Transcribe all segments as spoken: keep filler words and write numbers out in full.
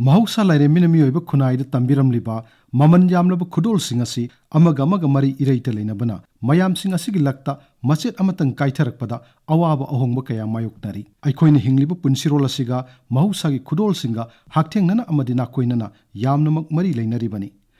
ꯃꯍꯧꯁꯥ ꯂꯥꯏꯔꯦꯝꯕꯤꯅ ꯃꯤꯑꯣꯏꯕ ꯈꯨꯟꯅꯥꯏꯗ ꯇꯝꯕꯤꯔꯝꯂꯤꯕ ꯃꯃꯜ ꯌꯥꯝꯂꯕ ꯈꯨꯗꯣꯜꯁꯤꯡ ꯑꯁꯤ ꯑꯃꯒ ꯑꯃꯒ ꯃꯔꯤ ꯏꯔꯩꯇ ꯂꯩꯅꯕꯅ ꯃꯌꯥꯝꯁꯤꯡ ꯑꯁꯤꯒꯤ ꯂꯛꯇ ꯃꯆꯦꯠ ꯑꯃꯇꯪ ꯀꯥꯏꯊꯔꯛꯄꯗ ꯑꯋꯥꯕ ꯑꯍꯣꯡꯕ ꯀꯌꯥ ꯃꯥꯌꯣꯛꯅꯔꯤ꯫ ꯑꯩꯈꯣꯏꯅ ꯍꯤꯡꯂꯤꯕ ꯄꯨꯟꯁꯤꯔꯣꯜ ꯑꯁꯤꯒ ꯃꯍꯧꯁꯥꯒꯤ ꯈꯨꯗꯣꯜꯁꯤꯡꯒ ꯍꯛꯊꯦꯡꯅꯅ ꯑꯃꯗꯤ ꯅꯥꯀꯣꯏꯅꯅ ꯌꯥꯝꯅꯃꯛ ꯃꯔꯤ ꯂꯩꯅꯔꯤꯕꯅꯤ꯫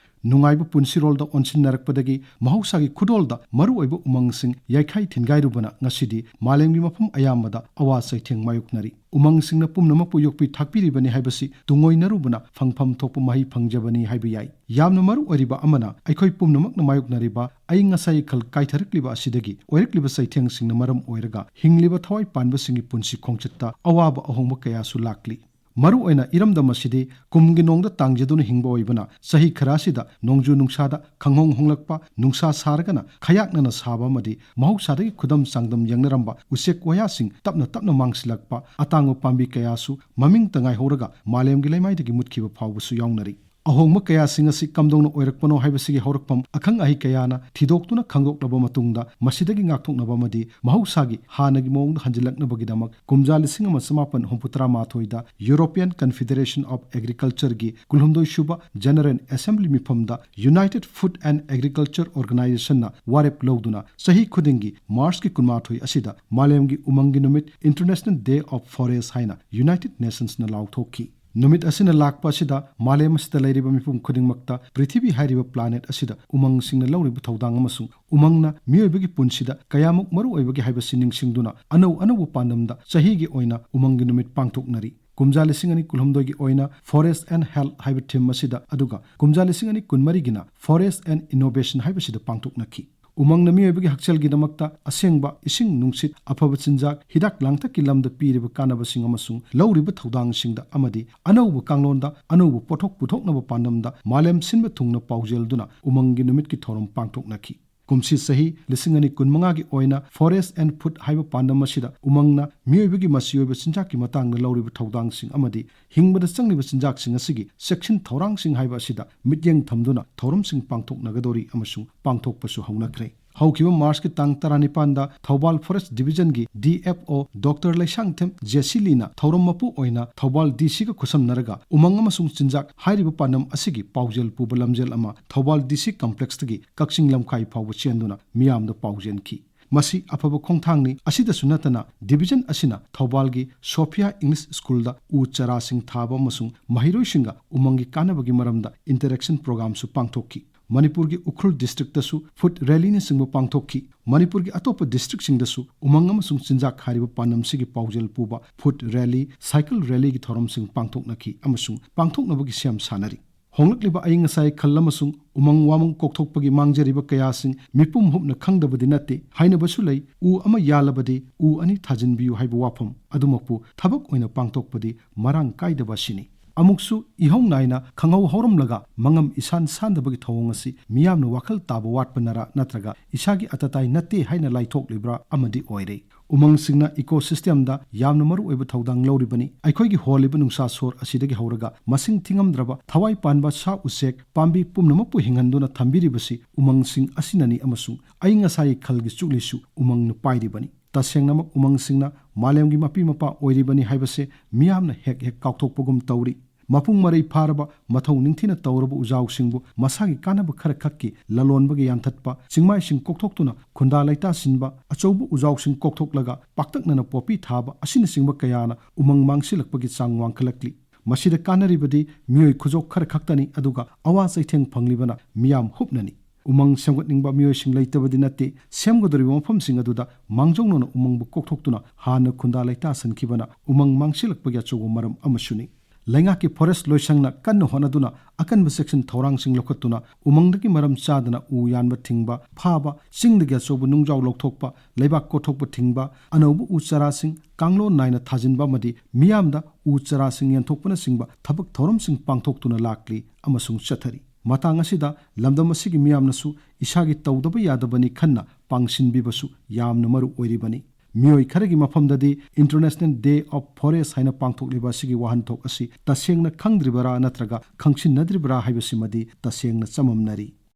ꯅꯨꯡꯉꯥꯏꯕ ꯄꯨꯟꯁꯤꯔꯣꯜꯗ ꯑꯣꯟꯁꯤꯟꯅꯔꯛꯄꯗꯒꯤ ꯃꯍꯧꯁꯥꯒꯤ ꯈꯨꯗꯣꯜꯗ ꯃꯔꯨꯑꯣꯏꯕ ꯎꯃꯪꯁꯤꯡ ꯌꯥꯏꯈꯥꯏ ꯊꯤꯟꯒꯥꯏꯔꯨꯕꯅ ꯉꯁꯤꯗꯤ ꯃꯥꯂꯦꯝꯒꯤ ꯃꯐꯝ ꯑꯌꯥꯝꯕꯗ ꯑꯋꯥ ꯆꯩꯊꯦꯡ ꯃꯥꯌꯣꯛꯅꯔꯤ꯫ ꯎꯃꯪꯁꯤꯡꯅ ꯄꯨꯝꯅꯃꯛꯄꯨ ꯌꯣꯛꯄꯤ ꯊꯥꯛꯄꯤꯔꯤꯕꯅꯤ ꯍꯥꯏꯕꯁꯤ ꯇꯨꯡꯑꯣꯏꯅꯔꯨꯕꯅ ꯐꯪꯐꯝ ꯊꯣꯛꯄ ꯃꯍꯩ ꯐꯪꯖꯕꯅꯤ ꯍꯥꯏꯕ ꯌꯥꯏ꯫ ꯌꯥꯝꯅ ꯃꯔꯨ ꯑꯣꯏꯔꯤꯕ ꯑꯃꯅ, ꯑꯩꯈꯣꯏ ꯄꯨꯝꯅꯃꯛꯅ ꯃꯥꯌꯣꯛꯅꯔꯤꯕ ꯑꯏꯪ ꯑꯁꯥꯒꯤ ꯈꯜ ꯀꯥꯏꯊꯔꯛꯂꯤꯕ ꯑꯁꯤꯗꯒꯤ ꯑꯣꯏꯔꯛꯂꯤꯕ ꯆꯩꯊꯦꯡꯁꯤꯡꯅ ꯃꯔꯝ ꯑꯣꯏꯔꯒ ꯍꯤꯡꯂꯤꯕ ꯊꯋꯥꯏ ꯄꯥꯟꯕꯁꯤꯡꯒꯤ ꯄꯨꯟꯁꯤ ꯈꯣꯡꯆꯠꯇ ꯑꯋꯥꯕ ꯑꯍꯣꯡꯕ ꯀꯌꯥꯁꯨ ꯂꯥꯛꯂꯤ꯫ ꯃꯔꯨꯑꯣꯏꯅ ꯏꯔꯝꯗꯝ ꯑꯁꯤꯗꯤ ꯀꯨꯝꯒꯤ ꯅꯣꯡꯗ ꯇꯥꯡꯖꯗꯨꯅ ꯍꯤꯡꯕ ꯑꯣꯏꯕꯅ, ꯆꯍꯤ ꯈꯔ ꯑꯁꯤꯗ ꯅꯣꯡꯖꯨ ꯅꯨꯡꯁꯥꯗ ꯈꯪꯍꯣꯡ ꯍꯣꯡꯂꯛꯄ, ꯅꯨꯡꯁꯥ ꯁꯥꯔꯒꯅ ꯈꯌꯥꯛꯅꯅ ꯁꯥꯕ ꯑꯃꯗꯤ ꯃꯍꯧꯁꯥꯗꯒꯤ ꯈꯨꯗꯝ ꯆꯥꯡꯗꯝ ꯌꯦꯡꯅꯔꯝꯕ ꯎꯆꯦꯛ ꯋꯥꯌꯥꯁꯤꯡ ꯇꯞꯅ ꯇꯞꯅ ꯃꯥꯡꯁꯤꯜꯂꯛꯄ, ꯑꯇꯥꯡꯕ ꯄꯥꯝꯕꯤ ꯀꯌꯥꯁꯨ ꯃꯃꯤꯡꯇ ꯉꯥꯏꯍꯧꯔꯒ ꯃꯥꯂꯦꯝꯒꯤ ꯂꯩꯃꯥꯏꯗꯒꯤ ꯃꯨꯠꯈꯤꯕ ꯐꯥꯎꯕꯁꯨ ꯌꯥꯎꯅꯔꯤ꯫ ꯑꯍꯣꯡꯕ ꯀꯌꯥꯁꯤꯡ ꯑꯁꯤ ꯀꯝꯗꯧꯅ ꯑꯣꯏꯔꯛꯄꯅꯣ ꯍꯥꯏꯕꯁꯤꯒꯤ ꯍꯧꯔꯛꯐꯝ ꯑꯈꯪ ꯑꯍꯩ ꯀꯌꯥꯅ ꯊꯤꯗꯣꯛꯇꯨꯅ ꯈꯪꯗꯣꯛꯂꯕ ꯃꯇꯨꯡꯗ, ꯃꯁꯤꯗꯒꯤ ꯉꯥꯛꯊꯣꯛꯅꯕ ꯑꯃꯗꯤ ꯃꯍꯧꯁꯥꯒꯤ ꯍꯥꯟꯅꯒꯤ ꯃꯑꯣꯡꯗ ꯍꯟꯖꯤꯜꯂꯛꯅꯕꯒꯤꯗꯃꯛ, ꯀꯨꯝꯖꯥ ꯂꯤꯁꯤꯡ ꯑꯃ ꯆꯃꯥꯄꯟ ꯍꯨꯝꯐꯨꯇꯔꯥ ꯃꯥꯊꯣꯏꯗ European Confederation of Agricultureꯒꯤ ꯀꯨꯟꯍꯨꯝꯗꯣꯏꯁꯨꯕ General Assembly ꯃꯤꯐꯝꯗ United Food and Agriculture Organizationꯅ ꯋꯥꯔꯦꯞ ꯂꯧꯗꯨꯅ ꯆꯍꯤ ꯈꯨꯗꯤꯡꯒꯤ ꯃꯥꯔꯆꯀꯤ ꯀꯨꯟꯃꯥꯊꯣꯏ ꯑꯁꯤꯗ ꯃꯥꯂꯦꯝꯒꯤ ꯎꯃꯪꯒꯤ ꯅꯨꯃꯤꯠ, International Day of Forest ꯍꯥꯏꯅ United Nationsꯅ ꯂꯥꯎꯊꯣꯛꯈꯤ꯫ ꯅꯨꯃꯤꯠ ꯑꯁꯤꯅ ꯂꯥꯛꯄ ꯑꯁꯤꯗ ꯃꯥꯂꯦꯝ ꯑꯁꯤꯗ ꯂꯩꯔꯤꯕ ꯃꯤꯄꯨꯝ ꯈꯨꯗꯤꯡꯃꯛꯇ ꯄ꯭ꯔꯤꯊꯤꯕꯤ ꯍꯥꯏꯔꯤꯕ planet ꯑꯁꯤꯗ ꯎꯃꯪꯁꯤꯡꯅ ꯂꯧꯔꯤꯕ ꯊꯧꯗꯥꯡ ꯑꯃꯁꯨꯡ ꯎꯃꯪꯅ ꯃꯤꯑꯣꯏꯕꯒꯤ ꯄꯨꯟꯁꯤꯗ ꯀꯌꯥꯃꯨꯛ ꯃꯔꯨ ꯑꯣꯏꯕꯒꯦ ꯍꯥꯏꯕꯁꯤ ꯅꯤꯡꯁꯤꯡꯗꯨꯅ, ꯑꯅꯧ ꯑꯅꯧꯕ ꯄꯥꯟꯗꯝꯗ ꯆꯍꯤꯒꯤ ꯑꯣꯏꯅ ꯎꯃꯪꯒꯤ ꯅꯨꯃꯤꯠ ꯄꯥꯡꯊꯣꯛꯅꯔꯤ꯫ ꯀꯨꯝꯖꯥ ꯂꯤꯁꯤꯡ ꯑꯅꯤ ꯀꯨꯟꯍꯨꯝꯗꯣꯏꯒꯤ ꯑꯣꯏꯅ Forest and Health ꯍꯥꯏꯕ theme ꯑꯁꯤꯗ, ꯑꯗꯨꯒ ꯀꯨꯝꯖꯥ ꯂꯤꯁꯤꯡ ꯑꯅꯤ ꯀꯨꯟꯃꯔꯤꯒꯤꯅ Forest and Innovation ꯍꯥꯏꯕꯁꯤꯗ ꯄꯥꯡꯊꯣꯛꯅꯈꯤ꯫ ꯎꯃꯪꯅ ꯃꯤꯑꯣꯏꯕꯒꯤ ꯍꯛꯁꯦꯜꯒꯤꯗꯃꯛꯇ ꯑꯁꯦꯡꯕ ꯏꯁꯤꯡ ꯅꯨꯡꯁꯤꯠ, ꯑꯐꯕ ꯆꯤꯟꯖꯥꯛ, ꯍꯤꯗꯥꯛ ꯂꯥꯡꯊꯛꯀꯤ ꯂꯝꯗ ꯄꯤꯔꯤꯕ ꯀꯥꯟꯅꯕꯁꯤꯡ ꯑꯃꯁꯨꯡ ꯂꯧꯔꯤꯕ ꯊꯧꯗꯥꯡꯁꯤꯡꯗ ꯑꯃꯗꯤ ꯑꯅꯧꯕ ꯀꯥꯡꯂꯣꯟꯗ ꯑꯅꯧꯕ ꯄꯣꯠꯊꯣꯛ ꯄꯨꯊꯣꯛꯅꯕ ꯄꯥꯟꯗꯝꯗ ꯃꯥꯂꯦꯝ ꯁꯤꯟꯕ ꯊꯨꯡꯅ ꯄꯥꯎꯖꯦꯜꯗꯨꯅ ꯎꯃꯪꯒꯤ ꯅꯨꯃꯤꯠꯀꯤ ꯊꯧꯔꯝ ꯄꯥꯡꯊꯣꯛꯅꯈꯤ꯫ ꯀꯨꯝꯁꯤ ꯆꯍꯤ ꯂꯤꯁꯤꯡ ꯑꯅꯤ ꯀꯨꯟꯃꯉꯥꯒꯤ ꯑꯣꯏꯅ Forest and Food ꯍꯥꯏꯕ ꯄꯥꯟꯗꯝ ꯑꯁꯤꯗ ꯎꯃꯪꯅ ꯃꯤꯑꯣꯏꯕꯒꯤ ꯃꯆꯤ ꯑꯣꯏꯕ ꯆꯤꯟꯖꯥꯛꯀꯤ ꯃꯇꯥꯡꯗ ꯂꯧꯔꯤꯕ ꯊꯧꯗꯥꯡꯁꯤꯡ ꯑꯃꯗꯤ ꯍꯤꯡꯕꯗ ꯆꯪꯂꯤꯕ ꯆꯤꯟꯖꯥꯛꯁꯤꯡ ꯑꯁꯤꯒꯤ ꯆꯦꯛꯁꯤꯟ ꯊꯧꯔꯥꯡꯁꯤꯡ ꯍꯥꯏꯕ ꯑꯁꯤꯗ ꯃꯤꯠꯌꯦꯡ ꯊꯝꯗꯨꯅ ꯊꯧꯔꯝꯁꯤꯡ ꯄꯥꯡꯊꯣꯛꯅꯒꯗꯧꯔꯤ ꯑꯃꯁꯨꯡ ꯄꯥꯡꯊꯣꯛꯄꯁꯨ ꯍꯧꯅꯈ꯭ꯔꯦ꯫ ꯍꯧꯈꯤꯕ ꯃꯥꯔꯆꯀꯤ ꯇꯥꯡ ꯇꯔꯥꯅꯤꯄꯥꯟꯗ ꯊꯧꯕꯥꯜ ꯐꯣꯔꯦꯁ ꯗꯤꯕꯤꯖꯟꯒꯤ D F O doctor Leishangthem ꯖꯦꯁꯤꯂꯤꯅ ꯊꯧꯔꯝ ꯃꯄꯨ ꯑꯣꯏꯅ ꯊꯧꯕꯥꯜ ꯗꯤ ꯁꯤꯒ ꯈꯨꯠꯁꯝꯅꯔꯒ ꯎꯃꯪ ꯑꯃꯁꯨꯡ ꯆꯤꯟꯖꯥꯛ ꯍꯥꯏꯔꯤꯕ ꯄꯥꯟꯗꯝ ꯑꯁꯤꯒꯤ ꯄꯥꯎꯖꯦꯜ ꯄꯨꯕ ꯂꯝꯖꯦꯜ ꯑꯃ ꯊꯧꯕꯥꯜ ꯗꯤ ꯁꯤ ꯀꯝꯄ꯭ꯂꯦꯛꯁꯇꯒꯤ ꯀꯛꯆꯤꯡ ꯂꯝꯈꯥꯏ ꯐꯥꯎꯕ ꯆꯦꯟꯗꯨꯅ ꯃꯤꯌꯥꯝꯗ ꯄꯥꯎꯖꯦꯟꯈꯤ꯫ ꯃꯁꯤ ꯑꯐꯕ ꯈꯣꯡꯊꯥꯡꯅꯤ꯫ ꯑꯁꯤꯗꯁꯨ ꯅꯠꯇꯅ ꯗꯤꯕꯤꯖꯟ ꯑꯁꯤꯅ ꯊꯧꯕꯥꯜꯒꯤ ꯁꯣꯐꯤꯌꯥ ꯏꯪꯂꯤꯁ ꯁ꯭ꯀꯨꯜꯗ ꯎ ꯆꯥꯔꯥꯁꯤꯡ ꯊꯥꯕ ꯑꯃꯁꯨꯡ ꯃꯍꯩꯔꯣꯏꯁꯤꯡꯒ ꯎꯃꯪꯒꯤ ꯀꯥꯟꯅꯕꯒꯤ ꯃꯔꯝꯗ ꯏꯟꯇꯔꯦꯛꯁꯟ ꯄ꯭ꯔꯣꯒ꯭ꯔꯥꯝꯁꯨ ꯄꯥꯡꯊꯣꯛꯈꯤ꯫ ꯃꯅꯤꯄꯨꯔꯒꯤ ꯎꯈ꯭ꯔꯨꯜ ꯗꯤꯁꯇ꯭ꯔꯤꯛꯇꯁꯨ ꯐꯨꯗ ꯔꯦꯂꯤꯅꯆꯤꯡꯕ ꯄꯥꯡꯊꯣꯛꯈꯤ꯫ ꯃꯅꯤꯄꯨꯔꯒꯤ ꯑꯇꯣꯞꯄ ꯗꯤꯁꯇ꯭ꯔꯤꯛꯁꯤꯡꯗꯁꯨ ꯎꯃꯪ ꯑꯃꯁꯨꯡ ꯆꯤꯟꯖꯥꯛ ꯍꯥꯏꯔꯤꯕ ꯄꯥꯟꯗꯝꯁꯤꯒꯤ ꯄꯥꯎꯖꯦꯜ ꯄꯨꯕ ꯐꯨꯗ ꯔꯦꯂꯤ, ꯁꯥꯏꯀꯜ ꯔꯦꯂꯤꯒꯤ ꯊꯧꯔꯝꯁꯤꯡ ꯄꯥꯡꯊꯣꯛꯅꯈꯤ ꯑꯃꯁꯨꯡ ꯄꯥꯡꯊꯣꯛꯅꯕꯒꯤ ꯁꯦꯝ ꯁꯥꯟꯅꯔꯤ꯫ ꯍꯣꯡꯂꯛꯂꯤꯕ ꯑꯏꯪ ꯑꯁꯥꯒꯤ ꯈꯜ ꯑꯃꯁꯨꯡ ꯎꯃꯪ ꯋꯥꯃꯪ ꯀꯣꯛꯊꯣꯛꯄꯒꯤ ꯃꯥꯡꯖꯔꯤꯕ ꯀꯌꯥꯁꯤꯡ ꯃꯤꯄꯨꯝ ꯍꯨꯞꯅ ꯈꯪꯗꯕꯗꯤ ꯅꯠꯇꯦ꯫ ꯍꯥꯏꯅꯕꯁꯨ ꯂꯩ, "ꯎ ꯑꯃ ꯌꯥꯜꯂꯕꯗꯤ ꯎ ꯑꯅꯤ ꯊꯥꯖꯤꯟꯕꯤꯌꯨ" ꯍꯥꯏꯕ ꯋꯥꯐꯝ ꯑꯗꯨꯃꯛꯄꯨ ꯊꯕꯛ ꯑꯣꯏꯅ ꯄꯥꯡꯊꯣꯛꯄꯗꯤ ꯃꯔꯥꯡ ꯀꯥꯏꯗꯕ ꯑꯁꯤꯅꯤ꯫ ꯑꯃꯨꯛꯁꯨ ꯏꯍꯧ ꯅꯥꯏꯅ ꯈꯪꯍꯧ ꯍꯧꯔꯝꯂꯒ ꯃꯉꯝ ꯏꯁꯥꯟ ꯁꯥꯟꯗꯕꯒꯤ ꯊꯧꯑꯣꯡ ꯑꯁꯤ ꯃꯤꯌꯥꯝꯅ ꯋꯥꯈꯜ ꯇꯥꯕ ꯋꯥꯠꯄꯅꯔꯥ ꯅꯠꯇ꯭ꯔꯒ ꯏꯁꯥꯒꯤ ꯑꯇꯇꯥꯏ ꯅꯠꯇꯦ ꯍꯥꯏꯅ ꯂꯥꯏꯊꯣꯛꯂꯤꯕ꯭ꯔꯥ ꯑꯃꯗꯤ ꯑꯣꯏꯔꯦ꯫ ꯎꯃꯪꯁꯤꯡꯅ ꯏꯀꯣꯁꯤꯁꯇꯦꯝꯗ ꯌꯥꯝꯅ ꯃꯔꯨꯑꯣꯏꯕ ꯊꯧꯗꯥꯡ ꯂꯧꯔꯤꯕꯅꯤ꯫ ꯑꯩꯈꯣꯏꯒꯤ ꯍꯣꯜꯂꯤꯕ ꯅꯨꯡꯁꯥ ꯁꯣꯔ ꯑꯁꯤꯗꯒꯤ ꯍꯧꯔꯒ ꯃꯁꯤꯡ ꯊꯤꯉꯝꯗ꯭ꯔꯕ ꯊꯋꯥꯏ ꯄꯥꯟꯕ ꯁꯥ ꯎꯆꯦꯛ, ꯄꯥꯝꯕꯤ ꯄꯨꯝꯅꯃꯛꯄꯨ ꯍꯤꯡꯍꯟꯗꯨꯅ ꯊꯝꯕꯤꯔꯤꯕꯁꯤ ꯎꯃꯪꯁꯤꯡ ꯑꯁꯤꯅꯅꯤ ꯑꯃꯁꯨꯡ ꯑꯏꯪ ꯑꯁꯥꯒꯤ ꯈꯜꯒꯤ ꯆꯨꯛꯂꯤꯁꯨ ꯎꯃꯪꯅ ꯄꯥꯏꯔꯤꯕꯅꯤ꯫ ꯇꯁꯦꯡꯅꯃꯛ ꯎꯃꯪꯁꯤꯡꯅ ꯃꯥꯂꯦꯝꯒꯤ ꯃꯄꯤ ꯃꯄꯥ ꯑꯣꯏꯔꯤꯕꯅꯤ ꯍꯥꯏꯕꯁꯦ ꯃꯤꯌꯥꯝꯅ ꯍꯦꯛ ꯍꯦꯛ ꯀꯥꯎꯊꯣꯛꯄꯒꯨꯝ ꯇꯧꯔꯤ꯫ ꯃꯄꯨꯡ ꯃꯔꯩ ꯐꯥꯔꯕ, ꯃꯊꯧ ꯅꯤꯡꯊꯤꯅ ꯇꯧꯔꯕ ꯎꯖꯥꯎꯁꯤꯡꯕꯨ ꯃꯁꯥꯒꯤ ꯀꯥꯟꯅꯕ ꯈꯔ ꯈꯛꯀꯤ ꯂꯂꯣꯟꯕꯒ ꯌꯥꯟꯊꯠꯄ, ꯆꯤꯡꯃꯥꯏꯁꯤꯡ ꯀꯣꯛꯊꯣꯛꯇꯨꯅ ꯈꯨꯟꯗꯥ ꯂꯩꯇꯥꯁꯤꯟꯕ, ꯑꯆꯧꯕ ꯎꯖꯥꯎꯁꯤꯡ ꯀꯣꯛꯊꯣꯛꯂꯒ ꯄꯥꯛꯇꯛꯅꯅ ꯄꯣꯄꯤ ꯊꯥꯕ ꯑꯁꯤꯅꯆꯤꯡꯕ ꯀꯌꯥꯅ ꯎꯃꯪ ꯃꯥꯡꯁꯤꯜꯂꯛꯄꯒꯤ ꯆꯥꯡ ꯋꯥꯡꯈꯠꯂꯛꯂꯤ꯫ ꯃꯁꯤꯗ ꯀꯥꯟꯅꯔꯤꯕꯗꯤ ꯃꯤꯑꯣꯏ ꯈꯨꯖꯣꯞ ꯈꯔ ꯈꯛꯇꯅꯤ, ꯑꯗꯨꯒ ꯑꯋꯥ ꯆꯩꯊꯦꯡ ꯐꯪꯂꯤꯕꯅ ꯃꯤꯌꯥꯝ ꯍꯨꯞꯅꯅꯤ꯫ ꯎꯃꯪ ꯁꯦꯝꯒꯠꯅꯤꯡꯕ ꯃꯤꯑꯣꯏꯁꯤꯡ ꯂꯩꯇꯕꯗꯤ ꯅꯠꯇꯦ꯫ ꯁꯦꯝꯒꯗꯧꯔꯤꯕ ꯃꯐꯝꯁꯤꯡ ꯑꯗꯨꯗ ꯃꯥꯡꯖꯧꯅꯅ ꯎꯃꯪꯕꯨ ꯀꯣꯛꯊꯣꯛꯇꯨꯅ ꯍꯥꯟꯅ ꯈꯨꯟꯗꯥ ꯂꯩꯇꯥ ꯁꯟꯈꯤꯕꯅ ꯎꯃꯪ ꯃꯥꯡꯁꯤꯜꯂꯛꯄꯒꯤ ꯑꯆꯧꯕ ꯃꯔꯝ ꯑꯃꯁꯨꯅꯤ꯫ ꯂꯩꯉꯥꯛꯀꯤ ꯐꯣꯔꯦꯁ ꯂꯣꯏꯁꯪꯅ ꯀꯟꯅ ꯍꯣꯠꯅꯗꯨꯅ ꯑꯀꯟꯕ ꯆꯦꯛꯁꯤꯟ ꯊꯧꯔꯥꯡꯁꯤꯡ ꯂꯧꯈꯠꯇꯨꯅ ꯎꯃꯪꯗꯒꯤ ꯃꯔꯝ ꯆꯥꯗꯅ ꯎ ꯌꯥꯟꯕ ꯊꯤꯡꯕ, ꯐꯥꯕ, ꯆꯤꯡꯗꯒꯤ ꯑꯆꯧꯕ ꯅꯨꯡꯖꯥꯎ ꯂꯧꯊꯣꯛꯄ, ꯂꯩꯕꯥꯛ ꯀꯣꯊꯣꯛꯄ ꯊꯤꯡꯕ, ꯑꯅꯧꯕ ꯎ ꯆꯥꯔꯥꯁꯤꯡ ꯀꯥꯡꯂꯣꯟ ꯅꯥꯏꯅ ꯊꯥꯖꯤꯟꯕ ꯑꯃꯗꯤ ꯃꯤꯌꯥꯝꯗ ꯎ ꯆꯥꯔꯥꯁꯤꯡ ꯌꯦꯟꯊꯣꯛꯄꯅꯆꯤꯡꯕ ꯊꯕꯛ ꯊꯧꯔꯝꯁꯤꯡ ꯄꯥꯡꯊꯣꯛꯇꯨꯅ ꯂꯥꯛꯂꯤ ꯑꯃꯁꯨꯡ ꯆꯠꯊꯔꯤ꯫ ꯃꯇꯥꯡ ꯑꯁꯤꯗ ꯂꯝꯗꯝ ꯑꯁꯤꯒꯤ ꯃꯤꯌꯥꯝꯅꯁꯨ ꯏꯁꯥꯒꯤ ꯇꯧꯗꯕ ꯌꯥꯗꯕꯅꯤ ꯈꯟꯅ ꯄꯥꯡꯁꯤꯟꯕꯤꯕꯁꯨ ꯌꯥꯝꯅ ꯃꯔꯨ ꯑꯣꯏꯔꯤꯕꯅꯤ꯫ ꯃꯤꯑꯣꯏ ꯈꯔꯒꯤ ꯃꯐꯝꯗꯗꯤ International Day of Forest ꯍꯥꯏꯅ ꯄꯥꯡꯊꯣꯛꯂꯤꯕ ꯑꯁꯤꯒꯤ ꯋꯥꯍꯟꯊꯣꯛ ꯑꯁꯤ ꯇꯁꯦꯡꯅ ꯈꯪꯗ꯭ꯔꯤꯕꯔꯥ ꯅꯠꯇ꯭ꯔꯒ ꯈꯪꯁꯤꯟꯅꯗ꯭ꯔꯤꯕꯔꯥ ꯍꯥꯏꯕꯁꯤꯃꯗꯤ ꯇꯁꯦꯡꯅ ꯆꯃꯝꯅꯔꯤ꯫